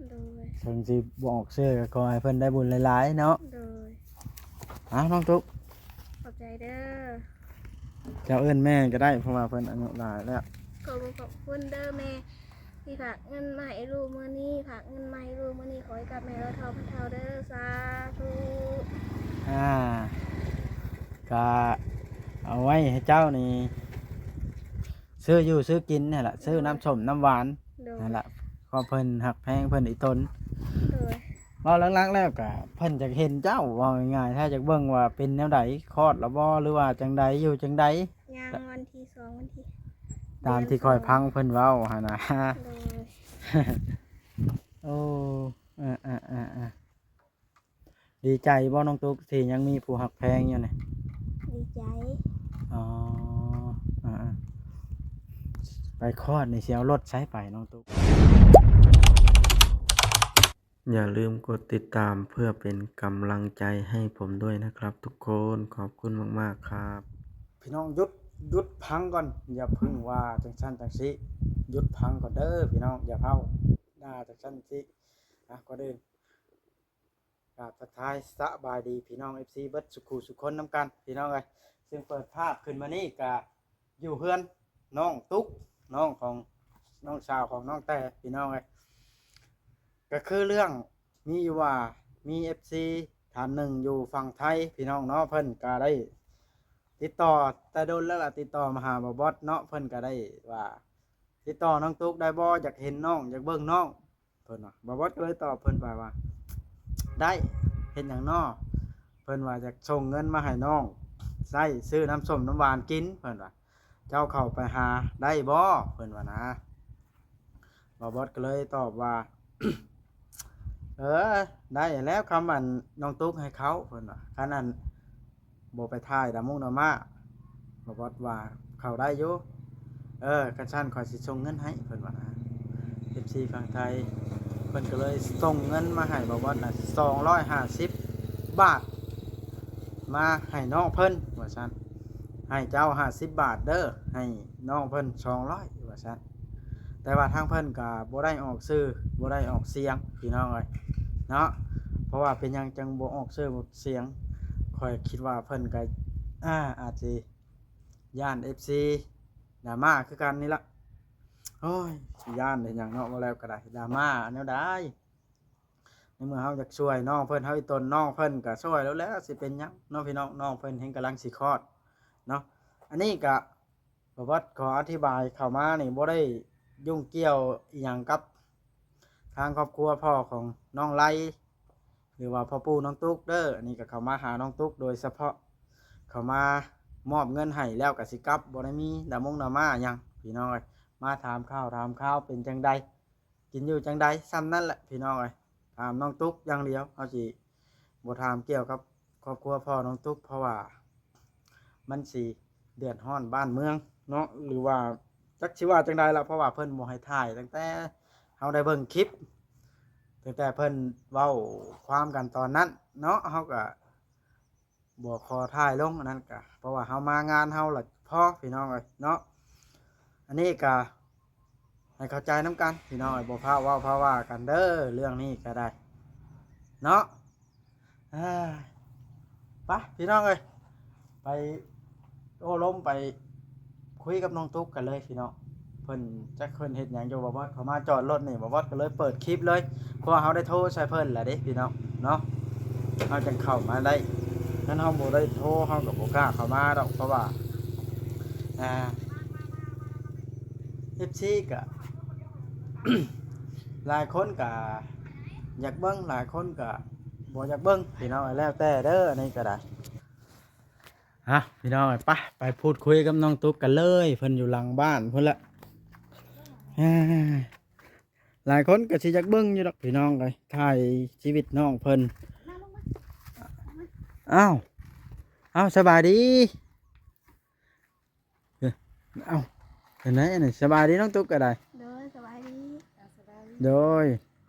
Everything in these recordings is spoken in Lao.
ໂດຍ ເຖິງຊິບໍ່ອອກຊື່ກໍຂໍໃຫ້ເພິ່ນໄດ້ບຸນຫຼາຍໆເນາະ. ໂດຍ ອ້າວ ນ້ອງຕຸກ ຂອບໃຈເດີ. ເຈົ້າເອີ້ນແມ່ກໍໄດ້ ເພາະວ່າເພິ່ນອາຍຸຫຼາຍແລ້ວ. ຂໍຂອບຄຸນເດີແມ່ ທີ່ຝາກເງິນມາໃຫ້ລູກມື້ນີ້ ຝາກເງິນມາໃຫ້ລູກມື້ນີ້ ຂໍໃຫ້ກັບແມ່ຮ້ອຍເທົ່າພັນເທົ່າເດີ ສາທຸ. ອ່າ ກະເອົາໄວ້ໃຫ້ເຈົ້ານີ້ ຊື້ຢູ່ຊື້ກິນຫັ້ນລະ ຊື້ນ້ຳສົ້ມນ້ຳຫວານ. ໂດຍ ຫັ້ນລະ ເພາະເພິ່ນຮັກແພງເພິ່ນອີ່ຕົນ. ໂດຍ ເວົ້າຫຼັກໆແລ້ວກະເພິ່ນຢາກເຫັນເຈົ້າ ເວົ້າງ່າຍໆ ຖ້າຢາກເບິ່ງວ່າເປັນແນວໃດ ຄອດລະບໍ່ ຫຼືວ່າຈັ່ງໃດ ຢູ່ຈັ່ງໃດ. ຍັງ ວັນທີສອງ ວັນທີ ຕາມທີ່ຂ້ອຍຟັງເພິ່ນເວົ້າຫັ້ນນະ. ໂດຍ ໂອ້ ເອີໆໆໆ ດີໃຈບໍ່ນ້ອງຕຸກ ທີ່ຍັງມີຜູ້ຮັກແພງຢູ່ນີ້? ດີໃຈ. ອໍ ອ່າໆ ໄປຄອດນີ້ຊິເອົາລົດໃສໄປນ້ອງຕຸກ? ຢ່າลืมกดติดตามเพื่อเป็นกำลังใจให้ผมด้วยนะครับทุกคน ขอบคุณมากๆครับ. ພີ່ນ້ອງຢຸດ ຢຸດຟັງກ່ອນ ຢ່າເພິ່ງວ່າຈັ່ງຊັ້ນຈັ່ງຊີ້ ຢຸດຟັງກ່ອນເດີພີ່ນ້ອງ ຢ່າເພົາດ່າຈັ່ງຊັ້ນຈັ່ງຊີ້. ອ່ະ ກ່ອນອື່ນ ກາບທັກທາຍສະບາຍດີພີ່ນ້ອງເອັຟຊີເບິດສູ່ຄູ່ສູ່ຄົນນຳກັນພີ່ນ້ອງເອີຍ. ຊຶ່ງເປີດພາບຂຶ້ນມານີ້ກະຢູ່ເຮືອນນ້ອງຕຸກ ນ້ອງຂອງ ນ້ອງສາວຂອງນ້ອງແຕ່ພີ່ນ້ອງເອີຍ. ກະຄືເລື່ອງມີຢູ່ວ່າ ມີເອັຟຊີທ່ານໜຶ່ງຢູ່ຝັ່ງໄທພີ່ນ້ອງເນາະ ເພິ່ນກະໄດ້ຕິດຕໍ່ແຕ່ດົນແລ້ວລະ ຕິດຕໍ່ມາຫາບ່າວບອດເນາະ ເພິ່ນກະໄດ້ວ່າ ຕິດຕໍ່ນ້ອງຕຸກໄດ້ບໍ່ ຢາກເຫັນນ້ອງ ຢາກເບິ່ງນ້ອງ ເພິ່ນວ່າ. ບ່າວບອດກໍເລີຍຕອບເພິ່ນໄປວ່າ ໄດ້ ເຮັດຫຍັງນໍ? ເພິ່ນວ່າຢາກສົ່ງເງິນມາໃຫ້ນ້ອງໃຊ້ຊື້ນ້ຳສົ້ມນ້ຳຫວານກິນ ເພິ່ນວ່າ. ເຈົ້າເຂົ້າໄປຫາໄດ້ບໍ່? ເພິ່ນວ່ານະ. ບ່າວບອດກໍເລີຍຕອບວ່າ ເອີ ໄດ້ແລ້ວ ຄຳອັນນ້ອງຕຸກໃຫ້ເຂົ້າ ເພິ່ນວ່າ. ຄັນອັນ ບໍ່ໄປຖ່າຍດາມຸງດາມ່າ ບ່າວບອດວ່າເຂົ້າໄດ້ຢູ່. ເອີ ຄັນຊັ້ນຂ້ອຍຊິສົ່ງເງິນໃຫ້ ເພິ່ນວ່ານະ. ເອັຟຊີຝັ່ງໄທ ເພິ່ນກໍເລີຍສົ່ງເງິນມາໃຫ້ບ່າວບອດນະ ສອງຮ້ອຍຫ້າສິບບາດ ມາໃຫ້ນ້ອງເພິ່ນວ່າຊັ້ນ. ໃຫ້ເຈົ້າຫ້າສິບບາດເດີ ໃຫ້ນ້ອງເພິ່ນສອງຮ້ອຍວ່າຊັ້ນ. ແຕ່ວ່າທາງເພິ່ນກໍບໍ່ໄດ້ອອກຊື່ ບໍ່ໄດ້ອອກສຽງ ພີ່ນ້ອງເອີຍເນາະ. ເພາະວ່າເປັນຫຍັງຈຶ່ງບໍ່ອອກຊື່ອອກສຽງ? ຂ້ອຍຄິດວ່າເພິ່ນກໍ ອາ ອາດຊິຢ້ານເອັຟຊີດຣາມາຄືກັນນີ້ລະ. ໂອ້ຍ ຊິຢ້ານເຮັດຫຍັງເນາະ ເວົ້າແລ້ວກໍໄດ້ ດຣາມາແນວໃດ? ໃນເມື່ອເຮົາຢາກຊ່ວຍນ້ອງເພິ່ນ ເຮົາອີ່ຕົນນ້ອງເພິ່ນກໍຊ່ວຍແລ້ວແຫຼະ ຊິເປັນຫຍັງເນາະພີ່ນ້ອງ. ນ້ອງເພິ່ນແຮ່ງກຳລັງຊິຄອດເນາະ. ອັນນີ້ກໍ ບ່າວບອດຂໍອະທິບາຍເຂົ້າມານີ້ ບໍ່ໄດ້ຫຍຸ້ງກ່ຽວອີ່ຫຍັງກັບທາງຄອບຄົວພໍ່ຂອງນ້ອງໄລ ຫຼືວ່າພໍ່ປູ່ນ້ອງຕຸກເດີ. ອັນນີ້ກໍເຂົ້າມາຫານ້ອງຕຸກໂດຍສະເພາະ ເຂົ້າມາມອບເງິນໃຫ້ແລ້ວກໍຊິກັບ ບໍ່ໄດ້ມີດາມົງດາມ່າຫຍັງ ພີ່ນ້ອງເອີຍ. ມາຖາມຂ່າວຖາມຄາວເປັນຈັ່ງໃດ ກິນຢູ່ຈັ່ງໃດ ສ່ຳນັ້ນແຫຼະພີ່ນ້ອງເອີຍ. ຖາມນ້ອງຕຸກຢ່າງດຽວ ເຮົາຊິບໍ່ຖາມກ່ຽວກັບຄອບຄົວພໍ່ນ້ອງຕຸກ ເພາະວ່າມັນຊິເດືອດຮ້ອນບ້ານເມືອງເນາະ ຫຼືວ່າຈັກຊິວ່າຈັ່ງໃດລະ ເພາະວ່າເພິ່ນບໍ່ໃຫ້ຖ່າຍ ຕັ້ງແຕ່ເຮົາໄດ້ເບິ່ງຄລິບ ຕັ້ງແຕ່ເພິ່ນເວົ້າຄວາມກັນຕອນນັ້ນເນາະ ເຮົາກໍ ບໍ່ຂໍຖ່າຍລົງອັນນັ້ນກະ ເພາະວ່າເຮົາມາງານເຮົາລະພໍ ພີ່ນ້ອງເອີຍເນາະ. ອັນນີ້ກະໃຫ້ເຂົ້າໃຈນຳກັນ ພີ່ນ້ອງເອີຍ ບໍ່ພາເວົ້າພາວ່າກັນເດີ ເລື່ອງນີ້ກະໄດ້ເນາະ. ເອີ ໄປ ພີ່ນ້ອງເອີຍ ໄປໂອ້ລົມ ໄປຄຸຍກັບນ້ອງຕຸກກັນເລີຍ ພີ່ນ້ອງ. ເພິ່ນຈັກເພິ່ນເຮັດຫຍັງຢູ່ ບ່າວບອດເຂົ້າມາຈອດລົດນີ້ ບ່າວບອດກໍເລີຍເປີດຄລິບເລີຍ ເພາະວ່າເຮົາໄດ້ໂທໃສ່ເພິ່ນແລ້ວເດ້ພີ່ນ້ອງເນາະ ເຮົາຈັ່ງເຂົ້າມາໄດ້. ຄັນເຮົາບໍ່ໄດ້ໂທ ເຮົາກໍບໍ່ກ້າເຂົ້າມາດອກ ເພາະວ່າ ອ່າ ເອັຟຊີ ກໍ ຫຼາຍຄົນກໍຢາກເບິ່ງ ຫຼາຍຄົນກໍບໍ່ຢາກເບິ່ງ ພີ່ນ້ອງ ແລ້ວແຕ່ເດີ ອັນນີ້ກໍໄດ້. ອ່ະ ພີ່ນ້ອງເອີຍ ໄປ ໄປພູດຄຸຍກັບນ້ອງຕຸກກັນເລີຍ ເພິ່ນຢູ່ຫຼັງບ້ານພຸ້ນແຫຼະ. ອ່າ ຫຼາຍຄົນກໍຊິຢາກເບິ່ງຢູ່ດອກ ພີ່ນ້ອງເອີຍ ຖ່າຍຊີວິດນ້ອງເພິ່ນ. ອ້າວ ອ້າວ ສະບາຍດີ. ເອີ ເອົ້າ ເປັນໃດອັນນີ້ ສະບາຍດີນ້ອງຕຸກກໍໄດ້. ໂດຍ ສະບາຍດີ. ອ່າ ສະບາຍດີ. ໂດຍ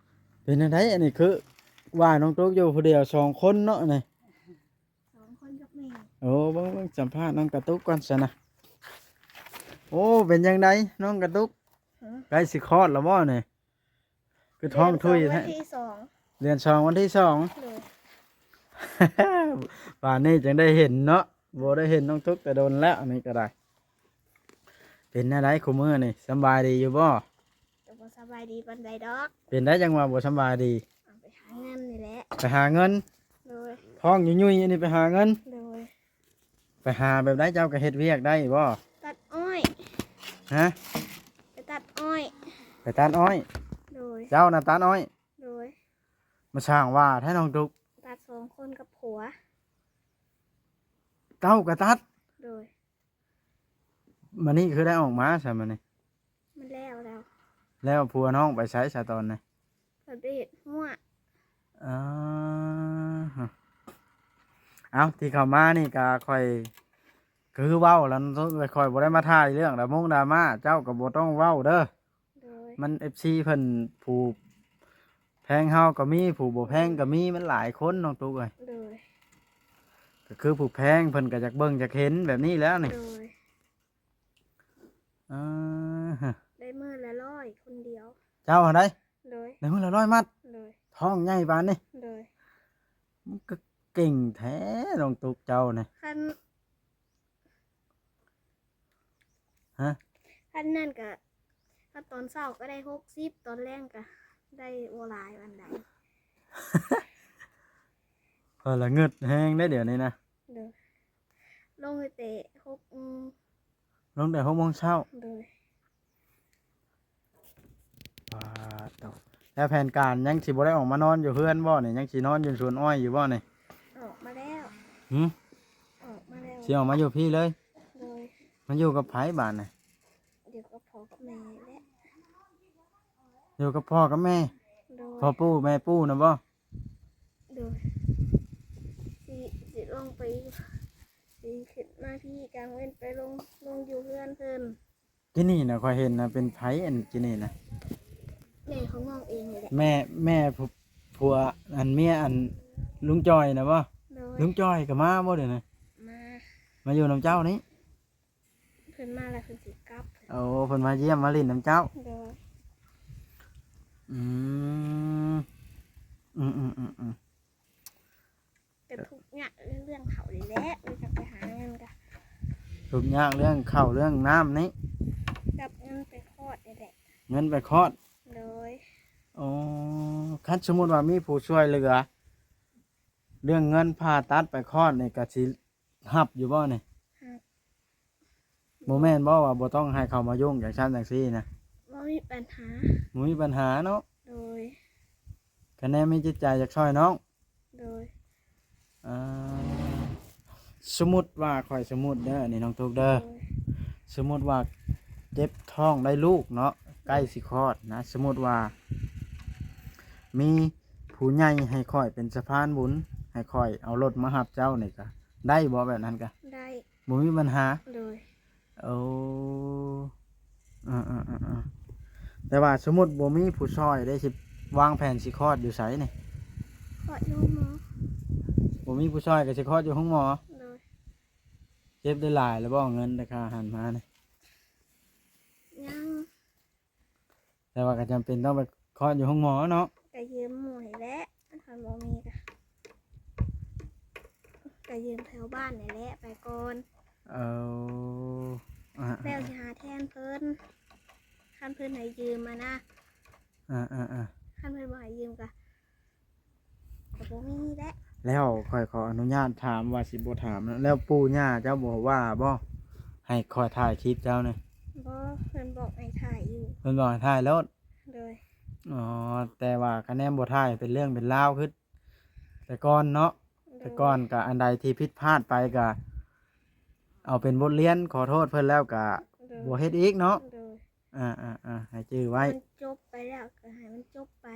ເປັນຈັ່ງໃດອັນນີ້ ຄືວ່ານ້ອງຕຸກຢູ່ຜູ້ດຽວສອງຄົນເນາະນີ້? ສອງຄົນກັບແມ່. ໂອ້ ເບິ່ງ ເບິ່ງ ສຳພາດນ້ອງກະຕຸກກ່ອນຊັ້ນນະ. ໂອ້ ເປັນຈັ່ງໃດນ້ອງກະຕຸກ? ຮະ? ໃກ້ຊິຄອດແລ້ວບໍ່ນີ້? ຄືທ້ອງທຸຍແທ້? ເດືອນສອງ ວັນທີສອງ ເດືອນສອງ ວັນທີສອງ ໂດຍ ບາດນີ້ຈຶ່ງໄດ້ເຫັນເນາະ ບໍ່ໄດ້ເຫັນນ້ອງຕຸກແຕ່ດົນແລ້ວ ອັນນີ້ກໍໄດ້. ເປັນແນວໃດຄູ່ມື້ນີ້ ສຳບາຍດີຢູ່ບໍ່? ກໍບໍ່ສະບາຍດີປານໃດດອກ. ເປັນໄດຈັ່ງວ່າບໍ່ສຳບາຍດີ? ເອົາ ໄປຫາເງິນນີ້ແຫຼະ. ໄປຫາເງິນ? ໂດຍ. ທ້ອງຫຍຸ້ຍໆຢູ່ນີ້ໄປຫາເງິນ? ໂດຍ. ໄປຫາແບບໃດ? ເຈົ້າກໍເຮັດວຽກໄດ້ບໍ່? ຕັດອ້ອຍ. ຮະ? ໄປຕັດອ້ອຍ. ໄປຕັດອ້ອຍ? ໂດຍ. ເຈົ້ານະຕັດອ້ອຍ? ໂດຍ. ມາສ້າງວ່າແທ້ນ້ອງຕຸກ. ຕັດສອງຄົນກັບຜົວ. ເຈົ້າກໍຕັດ? ໂດຍ. ມື້ນີ້ຄືໄດ້ອອກມາຊະມື້ນີ້? ມັນແລ້ວແລ້ວ. ແລ້ວຜົວນ້ອງໄປໃສຊະຕອນນີ້? ເພິ່ນໄປເຮັດຮົ້ວ. ເອີ ເອົ້າ ທີ່ເຂົ້າມານີ້ກະຂ້ອຍ ຄືເວົ້າແລ້ວ ຂ້ອຍບໍ່ໄດ້ມາຖ່າຍເລື່ອງດາມົງດາມ້າ ເຈົ້າກໍບໍ່ຕ້ອງເວົ້າເດີ. ໂດຍ. ມັນເອັຟຊີເພິ່ນ ຜູ້ແພງເຮົາກໍມີ ຜູ້ບໍ່ແພງກໍມີ ມັນຫຼາຍຄົນນ້ອງຕຸກເອີຍ. ໂດຍ. ກໍຄືຜູ້ແພງເພິ່ນກໍຢາກເບິ່ງຢາກເຫັນແບບນີ້ແຫຼະນີ້. ໂດຍ. ເອີ ໄດ້ມື້ລະຮ້ອຍຄົນດຽວ. ເຈົ້າຫັ້ນໃດ? ໂດຍ. ໄດ້ມື້ລະຮ້ອຍມັດ? ໂດຍ. ທ້ອງໃຫຍ່ປານນີ້? ໂດຍ. ມັນກໍເກັ່ງແທ້ນ້ອງຕຸກເຈົ້ານີ້. ຄັນ ຮະ? ຄັນນັ້ນກະ ຄັນຕອນເຊົ້າກໍໄດ້ຫົກສິບ ຕອນແລງກະໄດ້ບໍ່ຫຼາຍປານໃດ. ຂ້ອຍລະງຶດແຮງເດ້ດຽວນີ້ນະ. ໂດຍ. ລົງຕັ້ງແຕ່ຫົກໂມງ. ລົງແຕ່ຫົກໂມງເຊົ້າ? ໂດຍ. ປາດໂທ້ ແລ້ວແຜນການຍັງຊິບໍ່ໄດ້ອອກມານອນຢູ່ເຮືອນບໍ່ນີ້? ຍັງຊິນອນຢູ່ສວນອ້ອຍຢູ່ບໍ່ນີ້? ອອກມາແລ້ວ. ຫື? ອອກມາແລ້ວ. ຊິອອກມາຢູ່ພີ້ເລີຍ? ໂດຍ. ມາຢູ່ກັບໃຜບາດນີ້? ຢູ່ກັບພໍ່ກັບແມ່ແຫຼະ. ຢູ່ກັບພໍ່ກັບແມ່? ໂດຍ. ພໍ່ປູ່ແມ່ປູ່ນະບໍ່? ໂດຍ. ຊິ ຊິລົງໄປ ຊິຂຶ້ນມາພີ້ກາງເວັນໄປລົງ ລົງຢູ່ເຮືອນເພິ່ນ. ກິນນີ້ນະ ຂ້ອຍເຫັນນະ ເປັນໃຜອັນກິນນີ້ນະ? ແມ່ຂອງນ້ອງເອງນີ້ແຫຼະ. ແມ່ ແມ່ ຜົວ ອັນເມຍອັນລຸງຈ່ອຍນະບໍ່? ໂດຍ. ລຸງຈ່ອຍກໍມາບໍ່ດຽວນີ້? ມາ. ມາຢູ່ນຳເຈົ້ານີ້? ເພິ່ນມາແລ້ວເພິ່ນຊິກັບ. ໂອ້ ເພິ່ນມາຢ້ຽມມາຫຼິ້ນນຳເຈົ້າ? ໂດຍ. ອືມ ອືມໆໆໆ ກໍທຸກຍາກເລື່ອງເຂົ້ານີ້ແຫຼະ ມີແຕ່ໄປຫາເງິນກະ ທຸກຍາກເລື່ອງເຂົ້າເລື່ອງນ້ຳນີ້ ກັບເງິນໄປຄອດນີ້ແຫຼະ. ເງິນໄປຄອດ? ໂດຍ. ອໍ ຄັນສົມມຸດວ່າມີຜູ້ຊ່ວຍເຫຼືອເລື່ອງເງິນຜ່າຕັດໄປຄອດນີ້ ກະຊິຮັບຢູ່ບໍ່ນີ້? ຮັບ. ບໍ່ແມ່ນບໍ່ວ່າບໍ່ຕ້ອງໃຫ້ເຂົາມາຫຍຸ້ງຈັ່ງຊັ້ນຈັ່ງຊີ້ນະ? ບໍ່ມີບັນຫາ. ບໍ່ມີບັນຫາເນາະ? ໂດຍ. ຄະແນນມີຈິດໃຈຢາກຊ່ອຍນ້ອງ? ໂດຍ. ອ່າ ສົມມຸດວ່າ ຂ້ອຍສົມມຸດເດີ ອັນນີ້ນ້ອງຕຸກເດີ ໂດຍ. ສົມມຸດວ່າເຈັບທ້ອງໄດ້ລູກເນາະ ໃກ້ຊິຄອດນະ ສົມມຸດວ່າມີຜູ້ໃຫຍ່ໃຫ້ຂ້ອຍເປັນສະພານບຸນ ໃຫ້ຂ້ອຍເອົາລົດມາຮັບເຈົ້ານີ້ກະໄດ້ບໍ່ ແບບນັ້ນກະ? ໄດ້. ບໍ່ມີບັນຫາ? ໂດຍ. ໂອ້ ເອີໆໆໆ ແຕ່ວ່າສົມມຸດບໍ່ມີຜູ້ຊ່ອຍເດ້ ຊິວາງແຜນຊິຄອດຢູ່ໃສນີ້? ຄອດຢູ່ໂຮງໝໍ. ບໍ່ມີຜູ້ຊ່ອຍກໍຊິຄອດຢູ່ໂຮງໝໍ? ໂດຍ. ເກັບໄດ້ຫຼາຍແລ້ວບໍ່ ເງິນແຕ່ຄ່າອາຫານມານີ້? ຍັງ. ແຕ່ວ່າກໍຈຳເປັນຕ້ອງໄປຄອດຢູ່ໂຮງໝໍເນາະ? ກໍຢືມໝູ່ນີ້ແຫຼະ ຄັນບໍ່ມີກໍ ກໍຢືມແຖວບ້ານນີ້ແຫຼະໄປກ່ອນ. ເອີ ອ່າໆໆ ແລ້ວຊິຫາແທນເພິ່ນ ຄັນເພິ່ນໃຫ້ຢືມຫັ້ນນະ. ອ່າໆໆ ຄັນເພິ່ນບໍ່ໃຫ້ຢືມກໍ ກໍບໍ່ມີແຫຼະ. ແລ້ວຂ້ອຍຂໍອະນຸຍາດຖາມ ວ່າຊິບໍ່ຖາມນະ ແລ້ວປູ່ຍ່າເຈົ້າບໍ່ວ່າບໍ່ ໃຫ້ຂ້ອຍຖ່າຍຄລິບເຈົ້ານີ້? ບໍ່ ເພິ່ນບອກໃຫ້ຖ່າຍຢູ່. ເພິ່ນບອກໃຫ້ຖ່າຍໂລດ? ໂດຍ. ອໍ ແຕ່ວ່າຄະແນນບໍ່ຖ່າຍເປັນເລື່ອງເປັນລາວຄືແຕ່ກ່ອນເນາະ? ໂດຍ. ແຕ່ກ່ອນກະອັນໃດທີ່ຜິດພາດໄປກະເອົາເປັນບົດຮຽນ ຂໍໂທດເພິ່ນແລ້ວກະ ໂດຍ ບໍ່ເຮັດອີກເນາະ? ໂດຍ. ອ່າໆໆ ໃຫ້ຈື່ໄວ້ ມັນຈົບໄປແລ້ວກໍໃຫ້ມັນຈົບໄປ.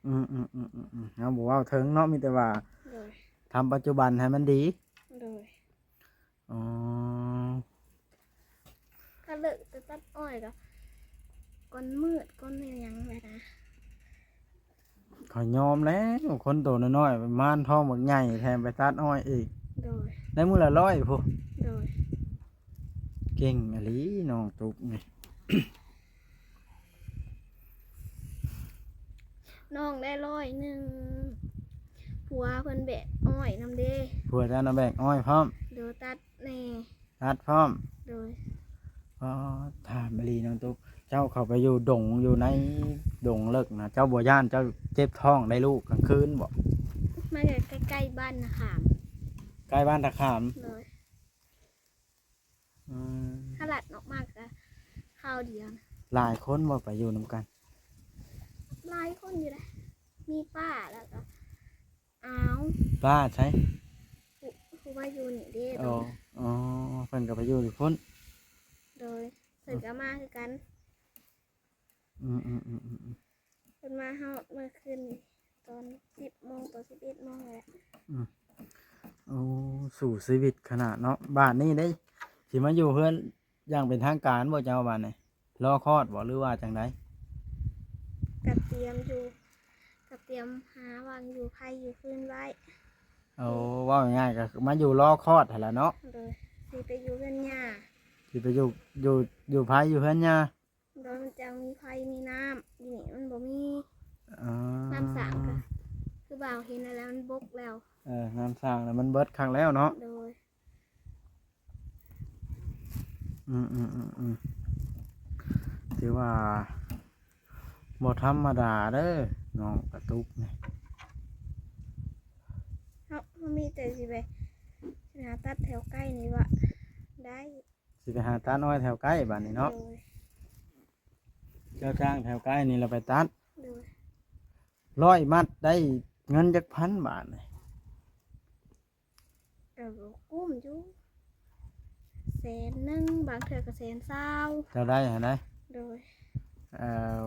ອືມໆໆໆ ເຮົາບໍ່ເວົ້າເຖິງເນາະ ມີແຕ່ວ່າ ໂດຍ ທຳປັດຈຸບັນໃຫ້ມັນດີ. ໂດຍ. ອໍ ຖ້າເລີກແຕ່ຕັດອ້ອຍກໍ ກ່ອນມືດກ່ອນຫຍັງແຫຼະນະ. ຂ້ອຍຍອມແລ້ວ ຄົນໂຕນ້ອຍໆ ມານທ້ອງບັກໃຫຍ່ ແຖມໄປຕັດອ້ອຍອີກ. ໂດຍ. ໄດ້ມື້ລະຮ້ອຍພຸ້ນ. ໂດຍ. ເກັ່ງອີ່ຫຼີນ້ອງຕຸກນີ້. ນ້ອງໄດ້ຮ້ອຍໜຶ່ງ ຜົວເພິ່ນແບກອ້ອຍນຳເດ້. ຜົວເຈົ້ານະແບກອ້ອຍພ້ອມ? ໂດຍ ຕັດແດ່. ຕັດພ້ອມ? ໂດຍ. ອໍ ຖາມອີ່ຫຼີນ້ອງຕຸກ ເຈົ້າເຂົ້າໄປຢູ່ດົງ ຢູ່ໃນດົງເລິກນະ ເຈົ້າບໍ່ຢ້ານ ເຈົ້າເຈັບທ້ອງໄດ້ລູກກາງຄືນບໍ່? ມັນກໍໃກ້ໆບ້ານນາຂາມ. ໃກ້ບ້ານທ່າຂາມ? ໂດຍ. ອືມ ຖ້າລັດອອກມາກໍຄາວດຽວ. ຫຼາຍຄົນບໍ່ໄປຢູ່ນຳກັນ? ຫຼາຍຄົນຢູ່ເດ້ ມີປ້າ ແລ້ວກໍ ອ້າວ ປ້າໃສ? ຜູ້ ຜູ້ມາຢູ່ນີ້ເດ້. ອໍ ເພິ່ນກໍໄປຢູ່ຢູ່ພຸ້ນ. ໂດຍ. ເພິ່ນກໍມາຄືກັນ. ອືມໆໆໆ ເພິ່ນມາຮອດມື້ຄືນນີ້ຕອນສິບໂມງ ຕອນສິບເອັດໂມງແຫຼະ. ອືມ ໂອ້ ສູ້ຊີວິດຂະໜາດເນາະ. ບາດນີ້ເດ້ ຊິມາຢູ່ເຮືອນຢ່າງເປັນທາງການບໍ່ເຈົ້າບາດນີ້? ລໍຄອດບໍ່ ຫຼືວ່າຈັ່ງໃດ? ກະຕຽມຢູ່ ກະຕຽມຫາວ່າງຢູ່ໄພຢູ່ຟືນໄວ້. ໂອ້ ເວົ້າງ່າຍໆ ກໍຄືມາຢູ່ລໍຄອດຫັ້ນລະເນາະ. ໂດຍ. ຊິໄປຢູ່ເຮືອນຍ່າ. ຊິໄປຢູ່ ຢູ່ ຢູ່ໄພຢູ່ເຮືອນຍ່າ? ໂດຍ. ມັນຈັ່ງມີໄຟມີນ້ຳ ຢູ່ນີ້ມັນບໍ່ມີ. ອໍ ນ້ຳສ້າງກໍຄືບ່າວເຫັນນັ້ນແຫຼະ ມັນບົກແລ້ວ. ເອີ ນ້ຳສ້າງນະມັນເບິດຄັກແລ້ວເນາະ. ໂດຍ. ອືມໆໆໆ ຖືວ່າບໍ່ທຳມະດາເດີ້ ນ້ອງກະຕຸກນີ້. ເຮົາ ເຮົາມີແຕ່ຊິໄປຫາຕັດແຖວໃກ້ນີ້ວະ ໄດ້. ຊິໄປຫາຕັດອ້ອຍແຖວໃກ້ບາດນີ້ເນາະ. ໂດຍ. ເຈົ້າຈ້າງແຖວໃກ້ນີ້ລະໄປຕັດ. ໂດຍ. ຮ້ອຍມັດໄດ້ເງິນຈັກພັນບາດນີ້? ກໍກຸ້ມຢູ່ ແສນໜຶ່ງ ບາງເທື່ອກໍແສນຊາວ. ເຈົ້າໄດ້ຫັ້ນໃດ? ໂດຍ. ເອົາ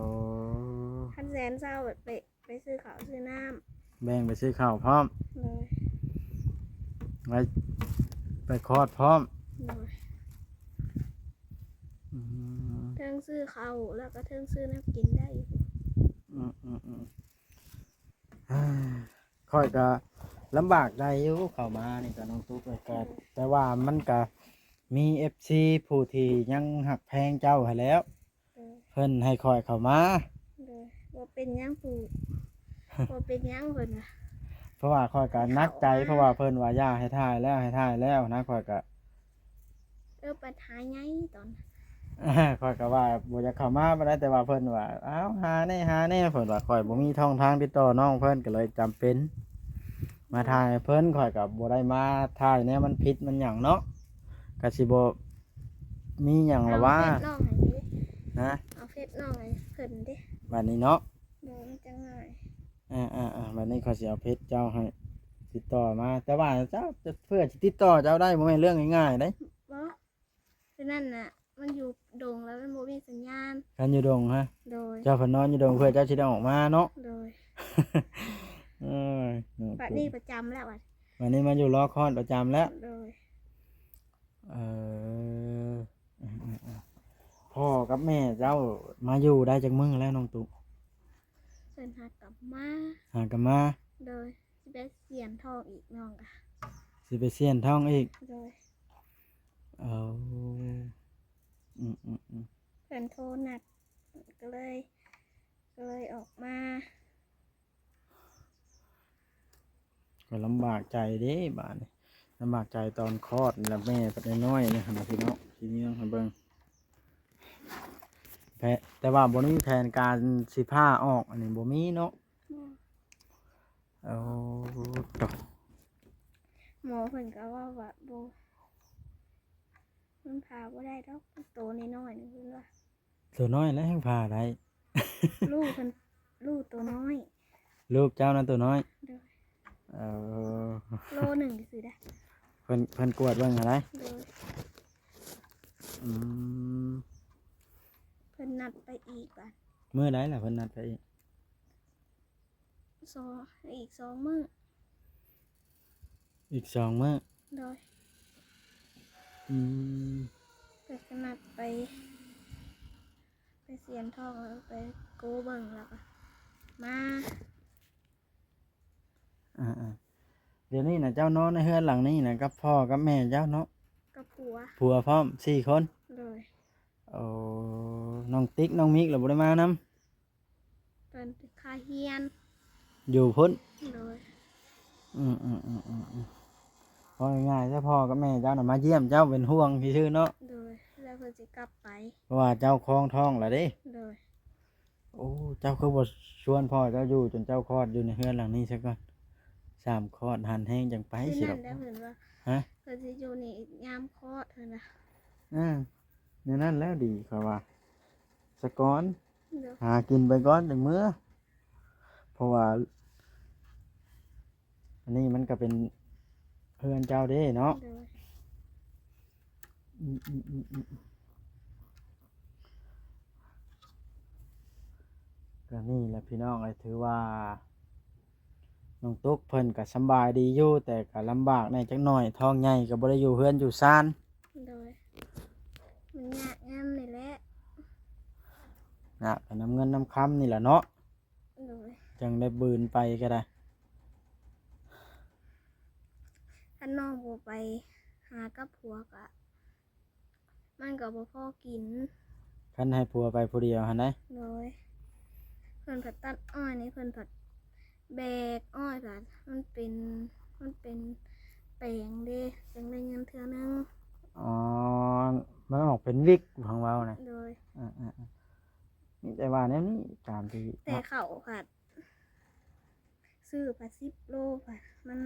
ຄັນແສນຊາວໄປ ໄປຊື້ເຂົ້າຊື້ນ້ຳ ແບ່ງໄປຊື້ເຂົ້າພ້ອມ. ໂດຍ. ໄວ້ໄປຄອດພ້ອມ. ໂດຍ. ອືມ ເທິງຊື້ເຂົ້າ ແລ້ວກໍເທິງຊື້ແນວກິນໄດ້ຢູ່. ອືມໆໆ ຂ້ອຍກໍລຳບາກໃຈຢູ່ ເຂົ້າມານີ້ກໍນ້ອງຕຸກ ແຕ່ ໂດຍ ແຕ່ວ່າມັນກໍມີເອັຟຊີຜູ້ທີ່ຍັງຮັກແພງເຈົ້າຫັ້ນແຫຼ້ວ. ໂດຍ. ເພິ່ນໃຫ້ຂ້ອຍເຂົ້າມາ. ໂດຍ. ບໍ່ເປັນຫຍັງ ຜູ້ ບໍ່ເປັນຫຍັງເພິ່ນວ່າ ເພາະວ່າຂ້ອຍກໍໜັກໃຈ ເຂົ້າມາ ເພາະວ່າເພິ່ນວ່າຢ່າໃຫ້ຖ່າຍແລ້ວ ໃຫ້ຖ່າຍແລ້ວນະ ຂ້ອຍກໍ ເອີ ບັນຫາໃຫຍ່ຕອນ ຂ້ອຍກໍວ່າບໍ່ຢາກເຂົ້າມາປານໃດ ແຕ່ວ່າເພິ່ນວ່າ ເອົາ ຫາແດ່ ຫາແດ່ ເພິ່ນວ່າ ຂ້ອຍບໍ່ມີຊ່ອງທາງຕິດຕໍ່ນ້ອງເພິ່ນ ກໍເລີຍຈຳເປັນມາ ໂດຍ ຖ່າຍໃຫ້ເພິ່ນ. ຂ້ອຍກໍບໍ່ໄດ້ມາຖ່າຍແນວມັນຜິດມັນຫຍັງເນາະ ກໍຊິບໍ່ ມີຫຍັງລະວະ? ເອົາເຟສນ້ອງໃຫ້ເດ້. ຮະ? ເອົາເຟສນ້ອງໃຫ້ເພິ່ນເດ້ ບາດນີ້ເນາະ. ໂດຍ ມັນຈັ່ງງ່າຍ. ເອີໆໆ ບາດນີ້ຂ້ອຍຊິເອົາເຟສເຈົ້າໃຫ້ຕິດຕໍ່ມາ ແຕ່ວ່າເຈົ້າ ເພື່ອຊິຕິດຕໍ່ເຈົ້າໄດ້ ບໍ່ແມ່ນເລື່ອງງ່າຍໆເດ້. ບໍ່ ຄືນັ້ນນະ ມັນຢູ່ດົງແລ້ວມັນບໍ່ມີສັນຍານ. ຄັນຢູ່ດົງຮະ? ໂດຍ. ເຈົ້າພັດນອນຢູ່ດົງ ເພື່ອເຈົ້າຊິໄດ້ອອກມາເນາະ. ໂດຍ. ເອີຍ ບາດນີ້ປະຈຳແລ້ວ ບາດນີ້ມາຢູ່ລໍຄອດປະຈຳແລ້ວ. ໂດຍ. ເອີ ເອີໆໆ ພໍ່ກັບແມ່ເຈົ້າມາຢູ່ໄດ້ຈັກມື້ແລ້ວນ້ອງຕຸກ? ເພິ່ນຫາກັບມາ. ຫາກັບມາ. ໂດຍ. ຊິໄປສຽນທອງອີກ ນ້ອງກະ ຊິໄປສຽນທອງອີກ. ໂດຍ. ເອົາ ອືມໆໆ ເພິ່ນໂທນັດ ກໍເລີຍ ກໍເລີຍອອກມາ. ກໍລຳບາກໃຈເດ້ບາດນີ້ ລຳບາກໃຈຕອນຄອດນີ້ລະ ແມ່ພັດນ້ອຍໆນີ້ຫັ້ນນະພີ່ນ້ອງ ຊິເມືອງໃຫ້ເບິ່ງ ແພ ແຕ່ວ່າບໍ່ໄດ້ມີແຜນການຊິຜ່າອອກ ອັນນີ້ບໍ່ມີເນາະ. ບໍ່. ໂອ້ ໂຕ ໝໍເພິ່ນກໍເວົ້າວ່າ ບໍ່ ມັນຜ່າບໍ່ໄດ້ດອກ ໂຕນ້ອຍໆ ນີ້ເພິ່ນວ່າ. ໂຕນ້ອຍແລ້ວແຮ່ງຜ່າໄດ້. ລູກເພິ່ນ ລູກໂຕນ້ອຍ. ລູກເຈົ້ານັ້ນໂຕນ້ອຍ? ໂດຍ. ເອີ ໂລໜຶ່ງຊື່ໆ ເດ້. ເພິ່ນ ເພິ່ນກວດເບິ່ງຫັ້ນໃດ໋? ໂດຍ. ອືມ ເພິ່ນນັດໄປອີກບາດ. ມື້ໃດລະເພິ່ນນັດໄປອີກ? ສອງ ອີກສອງມື້. ອີກສອງມື້? ໂດຍ. ອືມ ເພິ່ນກໍນັດໄປ ໄປສຽນທອງ ແລ້ວໄປໂກເບິ່ງ ແລ້ວກໍມາ. ອ່າໆ ດຽວນີ້ນະ ເຈົ້ານອນໃນເຮືອນຫຼັງນີ້ນະ ກັບພໍ່ກັບແມ່ເຈົ້າເນາະ? ກັບຜົວ. ຜົວພ້ອມ ສີ່ຄົນ? ໂດຍ. ໂອ້ ນ້ອງຕິກ ນ້ອງມິກລະບໍ່ໄດ້ມານຳ? ເພິ່ນໄປຄາຮຽນ. ຢູ່ພຸ້ນ? ໂດຍ. ອືມໆໆໆໆ ເວົ້າງ່າຍໆຊະ ພໍ່ກັບແມ່ເຈົ້ານະມາຢ້ຽມເຈົ້າ ເປັນຫ່ວງຊື່ໆເນາະ? ໂດຍ. ແລ້ວເພິ່ນຊິກັບໄປ ເພາະວ່າເຈົ້າຄອງທ້ອງແລ້ວເດ້? ໂດຍ. ໂອ້ ເຈົ້າຄືບໍ່ຊວນພໍ່ເຈົ້າຢູ່ຈົນເຈົ້າຄອດຢູ່ໃນເຮືອນຫຼັງນີ້ຊະກ່ອນ? ສາມຄອດຫັນແຮງຈັ່ງໄປຊິດອກ. ແລ້ວເພິ່ນວ່າ ຮະ? ເພິ່ນຊິຢູ່ນີ້ຍາມຄອດເພິ່ນວ່າ. ເອີ ແນວນັ້ນແລ້ວດີ ຂ້ອຍວ່າ ສະກ່ອນ. ໂດຍ. ຫາກິນໄປກ່ອນຈັ່ງເມືອ ເພາະວ່າ ອັນນີ້ມັນກໍເປັນເຮືອນເຈົ້າເດ້ເນາະ? ໂດຍ. ອືມໆໆໆ ກໍນີ້ແຫຼະພີ່ນ້ອງເອີຍ ຖືວ່ານ້ອງຕຸກເພິ່ນກໍສຳບາຍດີຢູ່ ແຕ່ກໍລຳບາກແດ່ຈັກໜ້ອຍ ທ້ອງໃຫຍ່ກໍບໍ່ໄດ້ຢູ່ເຮືອນຢູ່ຊານ. ໂດຍ. ມັນຍາກນຳນີ້ແຫຼະ ຍາກນຳເງິນນຳຄຳນີ້ແຫຼະເນາະ? ໂດຍ. ຈັ່ງໄດ້ບືນໄປກໍໄດ້ ຄັນນ້ອງບໍ່ໄປຫາກັບຜົວກະ ມັນກໍບໍ່ພໍກິນ ຄັນໃຫ້ຜົວໄປຜູ້ດຽວຫັ້ນໃດ໋. ໂດຍ. ເພິ່ນພັດຕັດອ້ອຍນີ້ ເພິ່ນພັດແບກອ້ອຍ ພັດມັນເປັນ ມັນເປັນແປງເດ້ ຈັ່ງໄດ້ເງິນເທື່ອໜຶ່ງ. ອໍ ມັນອອກເປັນວິກ ທາງເວົ້ານະ. ໂດຍ. ເອີໆ ມີແຕ່ວ່າແນວນີ້ ຕາມທີ່ ແຕ່ເຂົ້າພັດຊື້ພັດສິບໂລ ພັດມັນ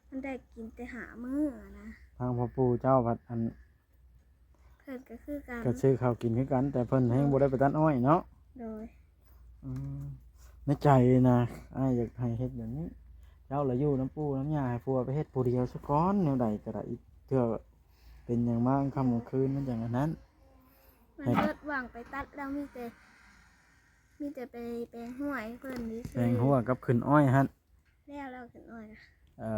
ມັນໄດ້ກິນແຕ່ຫ້າມື້ນະ. ທາງພໍ່ປູ່ເຈົ້າພັດ ອັນ ເພິ່ນກໍຄືກັນ ກໍຊື້ເຂົ້າກິນຄືກັນ ແຕ່ເພິ່ນແຮ່ງບໍ່ໄດ້ໄປຕັດອ້ອຍເນາະ? ໂດຍ. ອືມ ໃນໃຈນະ ອ້າຍຢາກໃຫ້ເຮັດແບບນີ້ ເຈົ້າລະຢູ່ນຳປູ່ນຳຍ່າ ໃຫ້ຜົວໄປເຮັດຜູ້ດຽວຊະກ່ອນ ແນວໃດກໍໄດ້ ເທື່ອເປັນຫຍັງມາຄ່ຳກາງຄືນມັນຈັ່ງອັນນັ້ນ. ມັນເບິດຫວ່າງໄປຕັດແລ້ວ ມີແຕ່ ມີແຕ່ໄປແປງຮົ້ວໃຫ້ເພິ່ນຊື່ໆ. ແປງຮົ້ວກັບຂຶ້ນອ້ອຍຫັ້ນ? ແລ້ວ ແລ້ວຂຶ້ນອ້ອຍນະ. ເອີ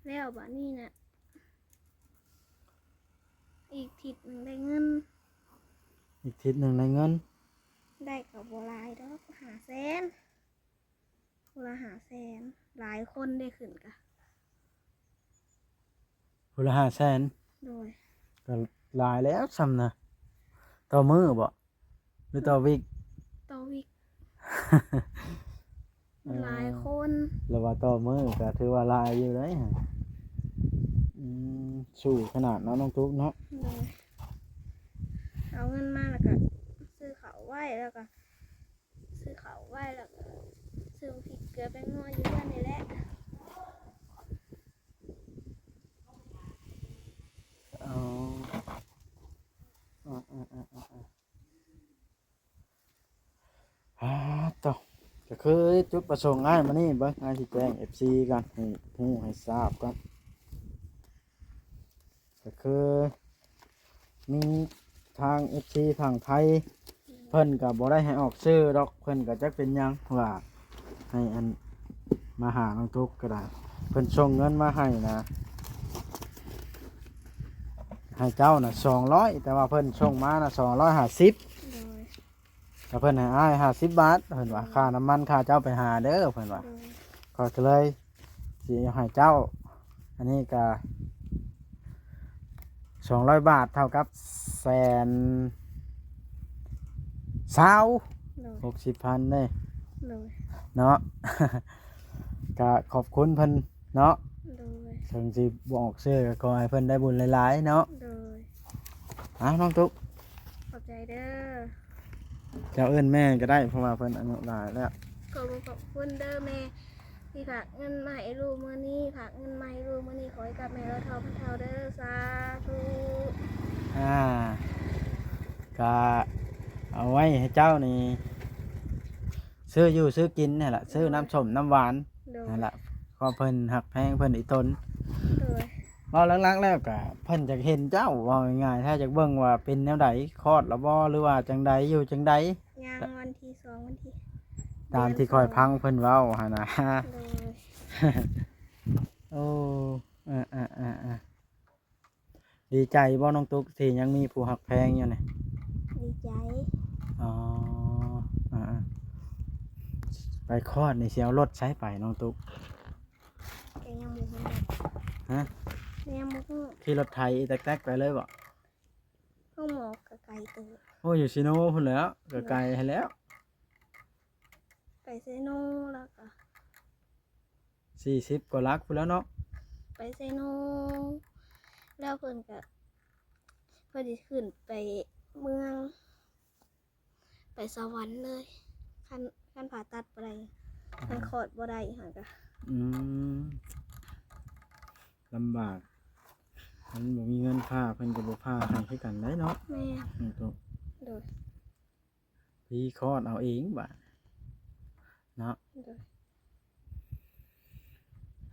ແລ້ວບາດນີ້ນະ ອີກທິດໜຶ່ງໄດ້ເງິນ. ອີກທິດໜຶ່ງໄດ້ເງິນ? ໄດ້ກໍບໍ່ຫຼາຍດອກ ຫ້າແສນ. ຜູ້ລະຫ້າແສນ ຫຼາຍຄົນເດ້ຂຶ້ນກະ ຜູ້ລະຫ້າແສນ? ໂດຍ. ກໍຫຼາຍແລ້ວຊ່ຳນະ ຕໍ່ມື້ບໍ ຫຼືຕໍ່ວິກ? ຕໍ່ວິກ. ມັນຫຼາຍຄົນ ເອີ ລະວ່າຕໍ່ມື້ກໍຖືວ່າຫຼາຍຢູ່ເດ້. ອືມ ສູ້ຂະໜາດເນາະ ນ້ອງຕຸກເນາະ. ໂດຍ. ເອົາເງິນມາແລ້ວກໍຊື້ເຂົ້າໄວ້ ແລ້ວກໍ ຊື້ເຂົ້າໄວ້ ແລ້ວກໍຊື້ໝາກພິກເກືອແປ້ງນົວຢູ່ເຮືອນນີ້ແຫຼະ. ເອົາ ອືມໆໆໆໆ ອາ ໂຕ ກໍຄືຈຸດປະສົງອ້າຍມື້ນີ້ ເບິ່ງ ອ້າຍຊິແຈ້ງເອັຟຊີກ່ອນ ໃຫ້ຮູ້ໃຫ້ຊາບກ່ອນ. ກໍຄືມີທາງເອັຟຊີຝັ່ງໄທ ເພິ່ນກໍບໍ່ໄດ້ໃຫ້ອອກຊື່ດອກ ເພິ່ນກໍຈັກເປັນຫຍັງວ່າ ໃຫ້ອັນມາຫານ້ອງຕຸກກໍໄດ້ ເພິ່ນສົ່ງເງິນມາໃຫ້ນະ ໃຫ້ເຈົ້ານະສອງຮ້ອຍ ແຕ່ວ່າເພິ່ນສົ່ງມານະສອງຮ້ອຍຫ້າສິບ. ໂດຍ. ແລ້ວເພິ່ນໃຫ້ອ້າຍຫ້າສິບບາດ ເພິ່ນວ່າ ອືມ ຄ່ານ້ຳມັນ ຄ່າເຈົ້າໄປຫາເດີ ເພິ່ນວ່າ. ໂດຍ. ຂ້ອຍກໍເລີຍຊິໃຫ້ເຈົ້າ ອັນນີ້ກໍສອງຮ້ອຍບາດ ເທົ່າກັບແສນຊາວ ໂດຍ ຫົກສິບພັນເດ້. ໂດຍ. ເນາະ ກໍຂອບຄຸນເພິ່ນເນາະ. ໂດຍ. ເຖິງຊິບໍ່ອອກຊື່ ກໍຂໍໃຫ້ເພິ່ນໄດ້ບຸນຫຼາຍໆເນາະ. ໂດຍ. ອ່າ ນ້ອງຕຸກ ຂອບໃຈເດີ. ເຈົ້າເອີ້ນແມ່ກໍໄດ້ ເພາະວ່າເພິ່ນອາຍຸຫຼາຍແລ້ວ. ຂໍຂອບຄຸນເດີແມ່ ທີ່ຝາກເງິນມາໃຫ້ລູກມື້ນີ້ ຝາກເງິນມາໃຫ້ລູກມື້ນີ້ ຂໍໃຫ້ກັບແມ່ຮ້ອຍເທົ່າພັນເທົ່າເດີ ສາທຸ. ອ່າ ກະເອົາໄວ້ໃຫ້ເຈົ້ານີ້ ຊື້ຢູ່ຊື້ກິນຫັ້ນລະ ຊື້ນ້ຳສົ້ມນ້ຳຫວານ ໂດຍ ຫັ້ນລະ ເພາະເພິ່ນຮັກແພງເພິ່ນອີ່ຕົນ. ໂດຍ. ເວົ້າຫຼັກໆແລ້ວກະເພິ່ນຢາກເຫັນເຈົ້າ ເວົ້າງ່າຍໆ ຖ້າຢາກເບິ່ງວ່າເປັນແນວໃດ ຄອດລະບໍ່ ຫຼືວ່າຈັ່ງໃດ ຢູ່ຈັ່ງໃດ. ຍັງ ວັນທີສອງ ວັນທີ ຕາມທີ່ຂ້ອຍຟັງເພິ່ນເວົ້າຫັ້ນນະ. ໂດຍ. ໂອ້ ເອີໆໆໆ ດີໃຈບໍ່ນ້ອງຕຸກ ທີ່ຍັງມີຜູ້ຮັກແພງຢູ່ນີ້? ດີໃຈ. ອໍ ອ່າໆ ໄປຄອດນີ້ຊິເອົາລົດໃສໄປນ້ອງຕຸກ? ກໍຍັງບໍ່ຮູ້. ຮະ? ຍັງບໍ່ຮູ້. ຂີ່ລົດໄຖອີແຕັກໆໄປເລີຍບໍ? ໂຮງໝໍກໍໄກເຕີບ. ໂອ້ ຢູ່ຊີໂນພຸ້ນແຫຼ້ວ ກໍໄກຫັ້ນແຫຼ້ວ. ໄປເຊໂນ ແລ້ວກໍສີ່ສິບກວ່າຫຼັກພຸ້ນແລ້ວເນາະ ໄປເຊໂນ ແລ້ວເພິ່ນກໍ ເພິ່ນຊິຂຶ້ນໄປເມືອງ ໄປສະຫວັນເລີຍ ຄັນ ຄັນຜ່າຕັດບໍ່ໄດ້ ຄັນຄອດບໍ່ໄດ້ຫັ້ນກະ ອືມ ລຳບາກ ຄັນບໍ່ມີເງິນຜ່າ ເພິ່ນກໍບໍ່ຜ່າໃຫ້ຄືກັນໄດ໋ເນາະ ແມ່ນ ອືມ ໂຕ ໂດຍ ພີຄອດເອົາເອງບາດເນາະ ໂດຍ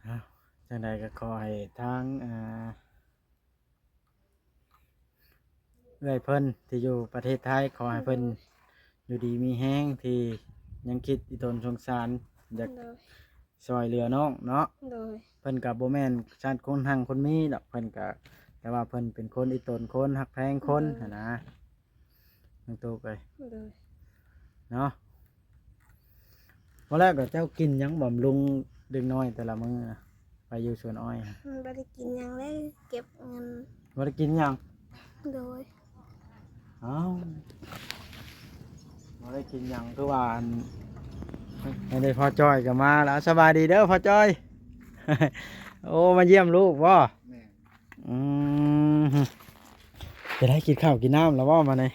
ເອົ້າ ຈັ່ງໃດກໍຂໍໃຫ້ທາງ ອ່າ ເອື້ອຍເພິ່ນທີ່ຢູ່ປະເທດໄທ ຂໍໃຫ້ເພິ່ນ ໂດຍ ຢູ່ດີມີແຮງ ທີ່ຍັງຄິດອີ່ຕົນສົງສານ ຢາກ ໂດຍ ຊ່ອຍເຫຼືອນ້ອງເນາະ ໂດຍ ເພິ່ນກໍບໍ່ແມ່ນຊາດຄົນຮັ່ງຄົນມີດອກ ເພິ່ນກໍ ແຕ່ວ່າເພິ່ນເປັນຄົນອີ່ຕົນຄົນ ຮັກແພງຄົນ ໂດຍ ຫັ້ນນະ ນ້ອງຕູ້ເອີຍ ໂດຍ ເນາະ ບໍ່ແລ້ວກໍເຈົ້າກິນຫຍັງບຳລຸງເດັກນ້ອຍແຕ່ລະມື້ນະ ໄປຢູ່ສວນອ້ອຍ ອືມ ບໍ່ໄດ້ກິນຫຍັງເລີຍ ເກັບເງິນ ບໍ່ໄດ້ກິນຫຍັງ ໂດຍ ເອົ້າ ບໍ່ໄດ້ກິນຫຍັງ ຄືວ່າອັນ ອັນນີ້ພໍ່ຈ້ອຍກໍມາແລ້ວ ສະບາຍດີເດີພໍ່ຈ້ອຍ ໂອ້ ມາຢ້ຽມລູກບໍ່ ແມ່ນ ອືມ ຈະໄດ້ກິນເຂົ້າກິນນ້ຳແລ້ວບໍ່ມານີ້